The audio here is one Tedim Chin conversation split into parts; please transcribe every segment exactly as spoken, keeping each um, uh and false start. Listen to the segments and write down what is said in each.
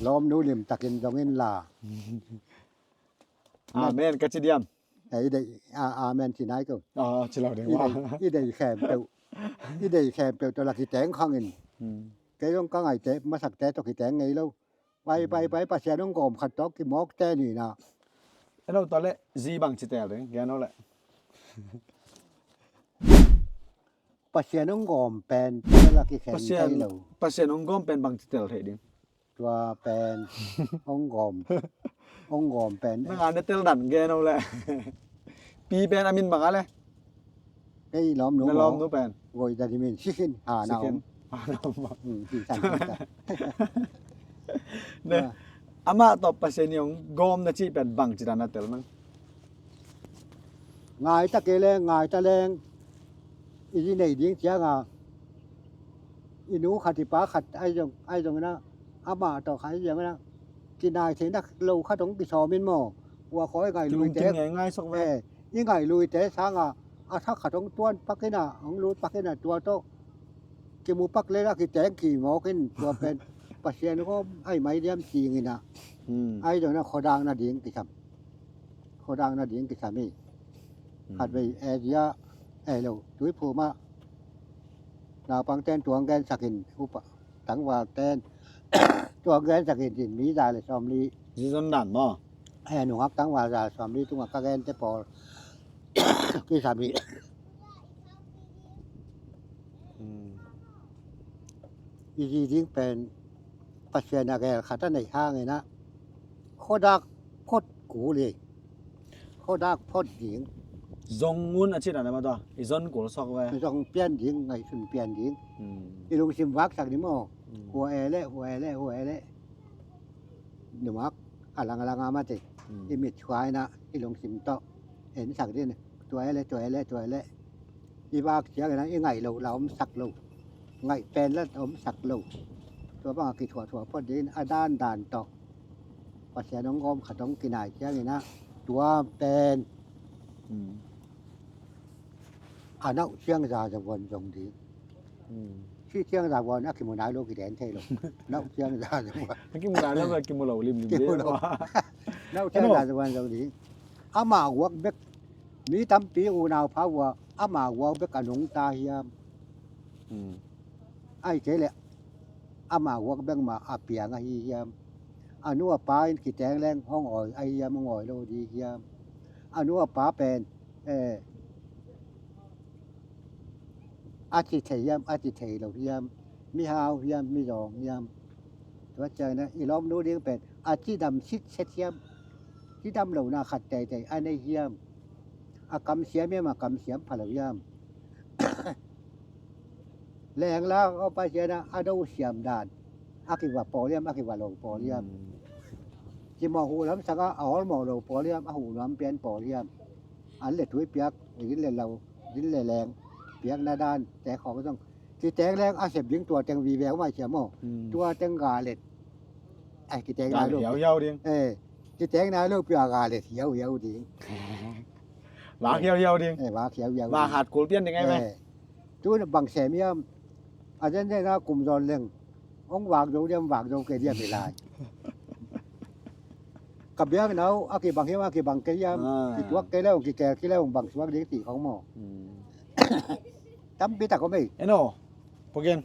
Lawmnu limtakin zong in la. Amen ka ci diam? Eh, i deih, a, amen ci nai ko. Ah, ci lo ding. I deih, i deih khempeuh, i deih khempeuh tawh la kiteng khangin. Hmm. Kei zong ka ngaihte, masakte tawh kiteng ngei lo. Pai, pai, pai, Pasian hong gawm khat tawh kimawkte ni na. Eno tawh le, zi bang ci tel ding, gen o le. Pasian hong gawm pen tawh la kikhen thei lo. Pasian hong gawm pen bang ci tel thei ding? Tua pen hong gawm, hong gawm pen. Nang a na tel dan gen o le. Pi pen a min bang a le? Kei lawmnu. Na lawmnu pen. Goi dan hi min, Sikin, ha na om. Sikin. Ha na om. Hmm, ci san, ci san. Ne. Ah. Amah tawh Pasian i hong gawm na cih pen bang ci dan na tel nang? Ngai ta kei leng, ngai ta leng, i zi nei ding ciang a, i nu khat i pa khat ahi zong, ahi zong in a, amah tawh khat ahi zong in a, kinai theihna lo khat hong kisawm in maw, ua khawi ngaih luite. Kilungkim ngeingai sok ve. Eh, i ngaih luite sang a, a thak khat hong tuan pak in a, hong lut pak in a, tua tawh kimu pak leh a kiteng kimawk in, tua pen Pasian gawm ahi mai diam ci ing in a. Hmm. Ahi zong in a khuadang nading kisam. Khuadang nading kisam hi. Hmm. Khatvei Asia, eh lo, Tuiphum ah naupangte'n tuang gensak in, upa tangvalte'n tuang gensak in, mi za le sawmli. Zi zon dan maw? Eh, nungak tangval za le sawmli tungah ka gente pawl kisam hi. Hmm. I zi ding pen Pasian a gel khat a neih hangin a, khuadak phot kul hi. Khuadak phot ding. Zong un a cih dan a mah tua, i zon kul sawk ve. Zong pian ding, ngaihsun pian ding. Hmm. I lungsim vaksak ding maw. Hmm. Hua e le, hua e le, hua e le. Numak, a lang a lang a mate. Hmm. I mit thuai na, i lungsim tawh ensak ding. Tua e le, tua e le, tua e le. I vak ciangin a i ngaih loh la omsak lo. Ngaih pen la omsak lo. Tua bang a kithuahthuah phot ding a dandan tawh. Pasian hong gawm khat hong kinai ciangin a tua pen. Hmm. A nauh ciang za za vuan zong ding. Hmm. Ci ciang za vuan a kimu nai lo kiden thei lo. Nauh ciang za za vuan. A kimu nai lo, a kimu lo limlim. Kimu lo. Nauh ciang za za vuan zong ding. Ama guak bek, mi tampi unau pha ua, ama guak bek a nungta hiam? Hmm. Ai kei le, ama guak bek mah a piang ahi hiam? A nu a pa in kiteng leng hong awi ahi hiam, hong awi lo ding hiam? A nu a pa pen, eh, a ci thei hiam, a ci thei lo hiam? Mihau hiam, mizawng hiam? Tua ciangin a i lawmnu ding pen a cidam sitset hiam? Cidam lohna khat teitei a nei hiam? A kamsiam hiam, a kamsiam pha lo hiam? Lengla aw Pasian a, a do siam dan a kiva pawl hiam, a kiva lo pawl hiam? Hmm. Cimawh huh lam sangah a awlmawh lo pawl hiam, a huh nuam pian pawl hiam? An le tui piak, zin le lo, zin le leng piakna dan te khawng zong. Kiteng leng a sep ding tua teng vive uh mai siam aw. Hmm. Tua teng ga let. Ai, kiteng nai lo. Hiauhiau ding. Eh, kiteng nai lo pia ga let hiauhiau ding. Vak hiauhiau ding. Eh, vak hiauhiau ding. Vak hat kul pian ding ai mai. Eh. Tu bang sem hiam? A zenzen a kum zawn leng hong vak zo diam, vak zo kei diam hi lai. Ka biakna uh a kibang hiam, a kibang kei hiam? Ah. Kituak kei le hong, kikel kei le hong, bang suak ding ti khong maw. Hmm. Tampi tak om ei. Eno, Paul Gen.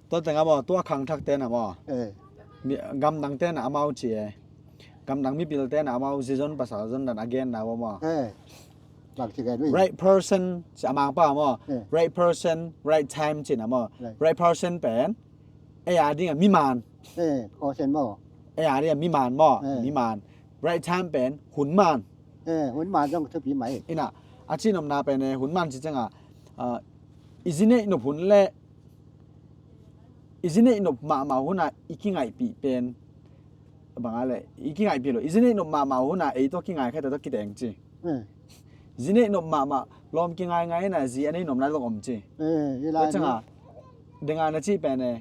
Tua tengah maw, tua khangthakte na maw. Eh. Mi, gamdangte na amau ci e. Gamdang mipilte na amau zizon pasal zon dan a genna uh maw. Eh. Bang ci gen uh. Right person, ci a Mangpau maw. Eh. Right person, right time ci na maw. Right. Right person pen ei a ding a miman. Eh, person maw. Ei a ding a miman maw. Eh. Miman. Right time pen hun man. Eh, hun man zong thupi mai. Ina, a cinopna pen eh, hun man ci ciangah, ah, i zi neih nop hun le i zi neih nop mahmah hun a i kingaihpih pen bang a le, i kingaihpih lo, i zi neih nop mahmah hun a ei tawh kingai khaite tawh kiteng ci. Eh. Zi neih nop mahmah lawm kingaingai in a zi a neih nop nai lok om ci. Eh, hi lai. Tua ciangah, dengah na cih pen eh,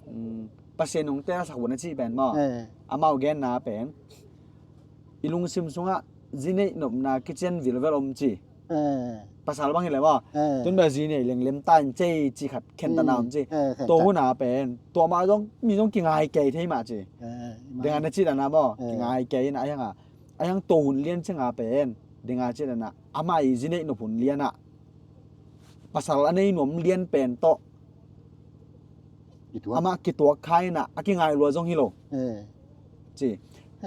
um, Pasian hong telsak uh na cih pen maw. Eh. Amau genna pen i lungsim sungah zi neih nopna kician vilvel om ci. Eh. Pasal bang hi le maw. Eh. Tun bel zi nei leng lem ta in cei ci khat khen ta na om ci. Eh, khen ta. Tua hun a pen tua mah zong mi zong kingai kei thei mah ci. Eh, eh, deng a na ci dan a maw. Eh. Kingai kei in a hiang a, a hiang tua hun lian ciang a pen deng a ci dan a, amah i zi neih nop hun lian ah pasal a nei nuam lian pen tawh kituak. Amah kituak kha in a, a kingai lua zong hi lo. Eh. Ci.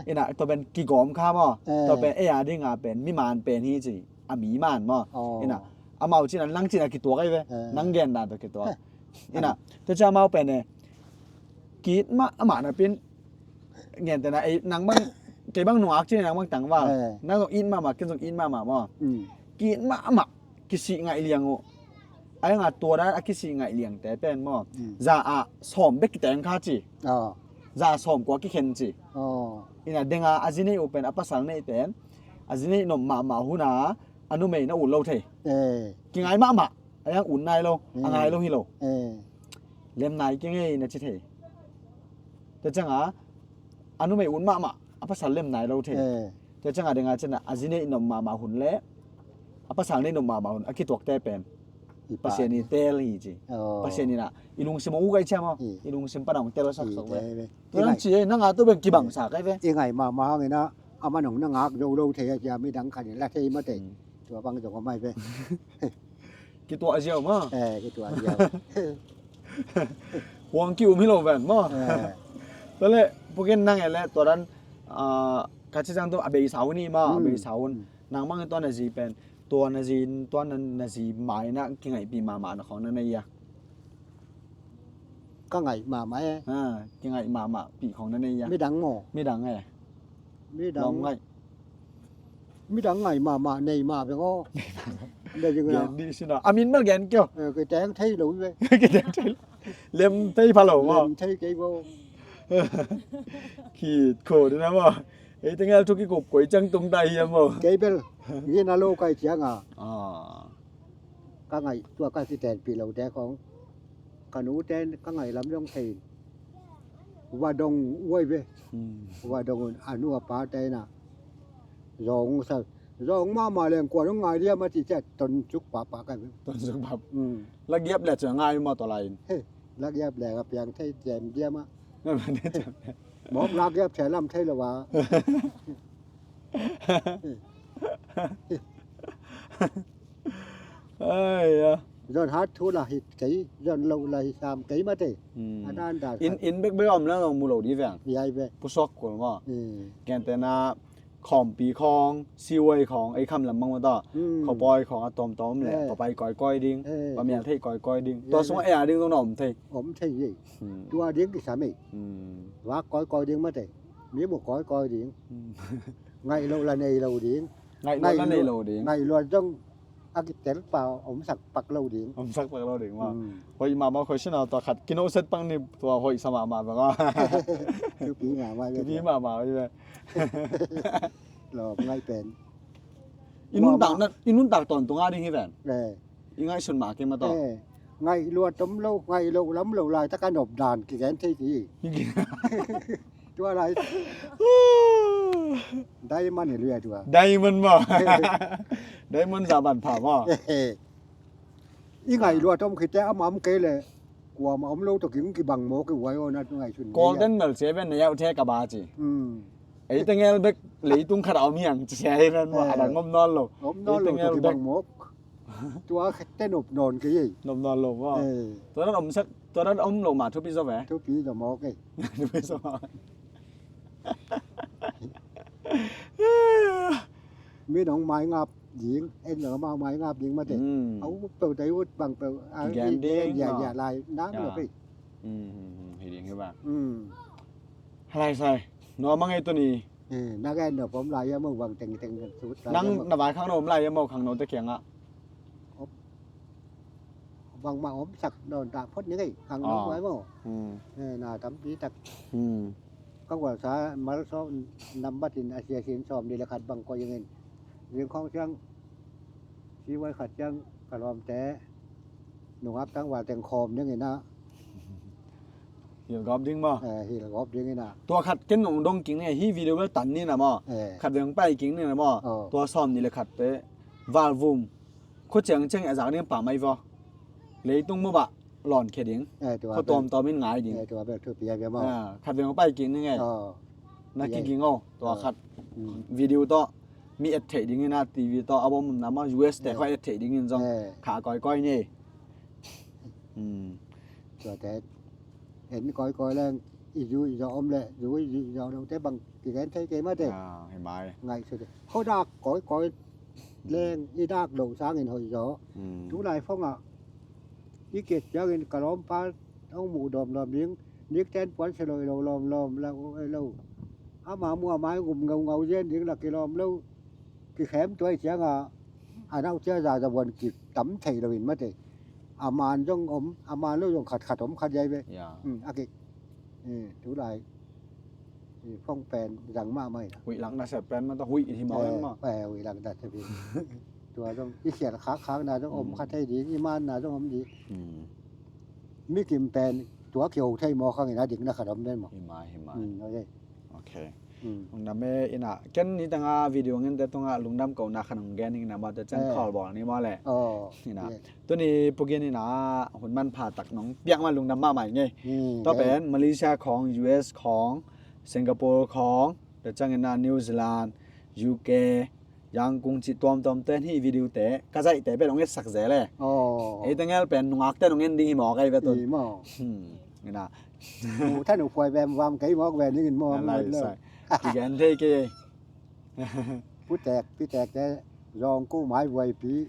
In a tua pen kigawm kha maw. Eh. Tua pen ei a ding a pen mi man pen hi ci. A mi man maw. Oh. In a amau ci in a nang ci in a kituak ahi ve. Eh. Nang gen dan tawh kituak. Eh. In a tua ci amau pen e, ki-it mahmah napi in, gentehna, ei, nang bang, kei bang nungak ci in nang bang tangval. Eh. Nang zong it mahmah, ken zong it mahmah maw. Mm. Ki-it mahmah, kisih ngaih liang uh. A hiang a tua dan a kisih ngaih liangte pen maw. Mm. Za ah sawm bek kiteng kha ci. Oh. Za ah sawm kua kikhen ci. Oh. In a deng a a zi neih uh pen a pasal neih pen a zi neih nop mahmah hun a a numei na ut lo thei. Eh. Kingai mahmah. A hiang ut nai lo, a ngai lo hi lo. Eh. Lem nai kei ngei na ci thei. Tua ciang a, a numei ut mahmah, a pasal lem nai lo thei. Eh. Tua ciang a deng a ci in a, a zi neih nop mahmah hun le a pasal neih nop mahmah hun a kituakte pen Pasian i teel hi ci. Oh. Pasian in a i lungsim hong uk ahi ciang maw. I lungsim pan hong teel sak sok ve. Tua nang ci e, nang a tua beng kibang sa kai ve. I ngai mahmah hangin a, a man hong na ngak zo lo thei a ci a, midang khat in la thei mate. Hmm. Tua bang zong a mai ve. Kituah ziau maw. Eh, kituah ziau. Huang ki-um hi lo ven maw. Eh. Tua le, pukin nang e le, tua dan, ah, ka ci zang tu, a beisa hun hi maw, a beisa hun. Hmm. Nang mang tua na zi pen, tua na zi, tua na, na zi mai na, kingaihpih mahmah na khong na nei a. Ka ngaih mahmah e. Ha, kingaih mahmah pih khong na nei a. Midang maw. Midang e. Midang. Lawm ngaih. Midang ngaih mahmah nei mah beng aw. Nei mah beng aw. Gen dih sin a. A min bel gen kio. Eh, kiteng thei lo ve. Kiteng thei lo. Lem thei pha lo maw. Lem thei kei bo. Khit kho dih na maw. Ei teng el thu kikup koi ciang tung ta hiam maw. Kei bel. Gina lo kai ciang a. Ah. Ka ngaih tua ka kitenpih lote khong ka nute ka ngaih lam zong thei in. Va dong uai ve. Hmm. Va dong un a nu a pate in a. Zawng sa, zawng mahmah leng kua nong ngai diam a cih ciah tonsuk pahpah ka hi ve. Tonsuk pahpah. Hmm. Lagiap le ciang ngai maw tua lai in. He, lagiap le ka piang thei ciam diam a. Mawk lagiap ciang lam thei lo a. Ai ya. Zon hat thu la hi kei, zon lo la hi sam kei mate. Hmm. A dan dan. In, in bek bek om la zong mu lo di veng. Yai bek. Pusuak kul maw. Hmm. Gentehna khawmpi khawng, siwai khawng, ei kham lam bang maw ta. Hmm. Khawpawi khawng a tawmtawm le. Eh. Papai kawikawi ding, eh, pamial theih kawikawi ding. Tua sungah ei a ding zong na om thei. Om thei hi. Hmm. Tua ding kisam ei. Hmm. Vak kawikawi ding mate. Mi mu kawikawi ding. Hmm. Ngaih lo la nei lo ding. Ngaih luat la nei lo ding. Ngaih luat zong a kitel pa omsak pak lo ding. Omsak pak lo ding maw. Hmm. Hoih mahmah question a tua khat kino set pang ni tua hoih sa mahmah bang a. Thupi mahmah. Thupi mahmah hi ve. Lawm ngaih pen. I nuntak na, i nuntak tawntung a ding hi ven. Eh. I ngaihsun mah kei mah tawh. Eh, ngaih luat om lo, ngaih loh lam lo laitak a nop dan kigen thei kei hi. Tua lai. Diamond hi lui a tua. Diamond maw. Diamond za ban pha maw. I ngaih luat om khit teh a mam kei leh kuamah om lo tawh kibang mawk hi uai aw, na ngaihsun. Golden mel sia ven na yauh the ka ba ci. Hmm. Ei teng el bek leitung khat a om hiang ci sia hi ven maw. Eh. A dang om nawn lo. Om nawn lo tawh kibang mawk. Tua khette nop nawn kei ei. Nop nawn lo maw. Eh. Tua dan om sak, tua dan om lo mah thupi zaw ve. Thupi zaw mawk ei. Thupi zaw mawk. Mi nong mai ngap ding, en lo amau mai ngap ding mate. Hmm. A ut peuh tai ut bang peuh. A kigen ding, ya, ya lai nang lo pei. Hmm, hmm, hmm, hi ding hi bang. Hmm. Halai sai. No mang ei tuni. Eh, na gen no pom lai ya mo bang teng teng sut lai. Nang ya mo. Na vai khang no om lai ya mo khang no te kiang a. Om. Bang ma om sak no ta phot ni ngai khang no vai mo. Hmm. Eh, na tam pi tak. Hmm. Ka gual sa mal so nam bat in a sia sin som ni le khat bang ko yang in. Ring khong siang. Si vai khat siang ka lom te. Nungak tang val teng khawm ding in a. Hilh gawp ding maw? Eh, hilh gawp ding in a. Tua khat ken nong dong king ne, hi video bel tan ni na maw? Eh. Khat veng pai king ni na maw? Oh. Tua sawm ni le khat te. Valvum. Khua ciang ciang a zak ding pah mai vaw. Leitung mawbah lawn khia ding. Eh, tua khua bel tuamtuam in ngai ding. Eh, tua bel thupi a bia maw. Ah, khat veng pai kik ning ei. Oh. Na kiging o, tua khat. Mm. Video tawh mi et theih dingin a T V tawh a bawm na maw, U S te khua et theih dingin zong kha kawikawi ni. Mm. Tuate en kawikawi leng i zu i zawh om le zu i zu i zawh lote bang kigen thei kei mate. Ah, hi mai. Ngaihsut. Khuadak kawikawi leng i dak loh sangin hoih zaw. Mm. Tulai phongah i kiet ciangin ka lawmpa hong muh dawmdawm ding, nikten puan se lo i lo lawmlawm lo, lo. Ama muh a mai gum ngaungau zen ding la kilawm lo. Kikhem tuai cianga a nau cia zazabuan kitam thei loin mate. A man zong om, a man lo zong khatkhat om khat yai ve. Ya. Hmm, a kik. Eh, tulai. Eh, phone pen zang mahmah ina. Huih lak nasep pen mah tawh huih hi mawk pen mah. Eh, huih lak nasep hi. Tua zong i sial khakkhak na zong om khat thei ding, i man na zong om ding. Hmm. Mi kim pen tua kiho thei mawk hangin a dikna khat om den mawk. Hi mai, hi mai. Hmm, ok. Ok. Hmm. Lungdam e, ina ken nitanga video ngente tunga lungdam kohna khan hong gen ina mawte cen khawlbawl ni maw le. Oh, ina. Yes. Tuni pugin ina hun manpha tak nong piak ma lungdam mahmah ing ei. Hmm, tua pen Malaysia khawng, U S khawng, Singapore khawng, tua ciangin a New Zealand, U K, Yangon cih tuamtuam ten hih video te ka zaihte pen hong etsak zel e. Oh. Ei tengel pen nungakte nong en ding hi mawk ei ve tun. Hi maw. Hmm. Ina. Mu than u puai vem vam kei mawk ve ning in mawk. Lai sai. Kigen thei kei. Putek, pitek te zong ko mai vuaipi.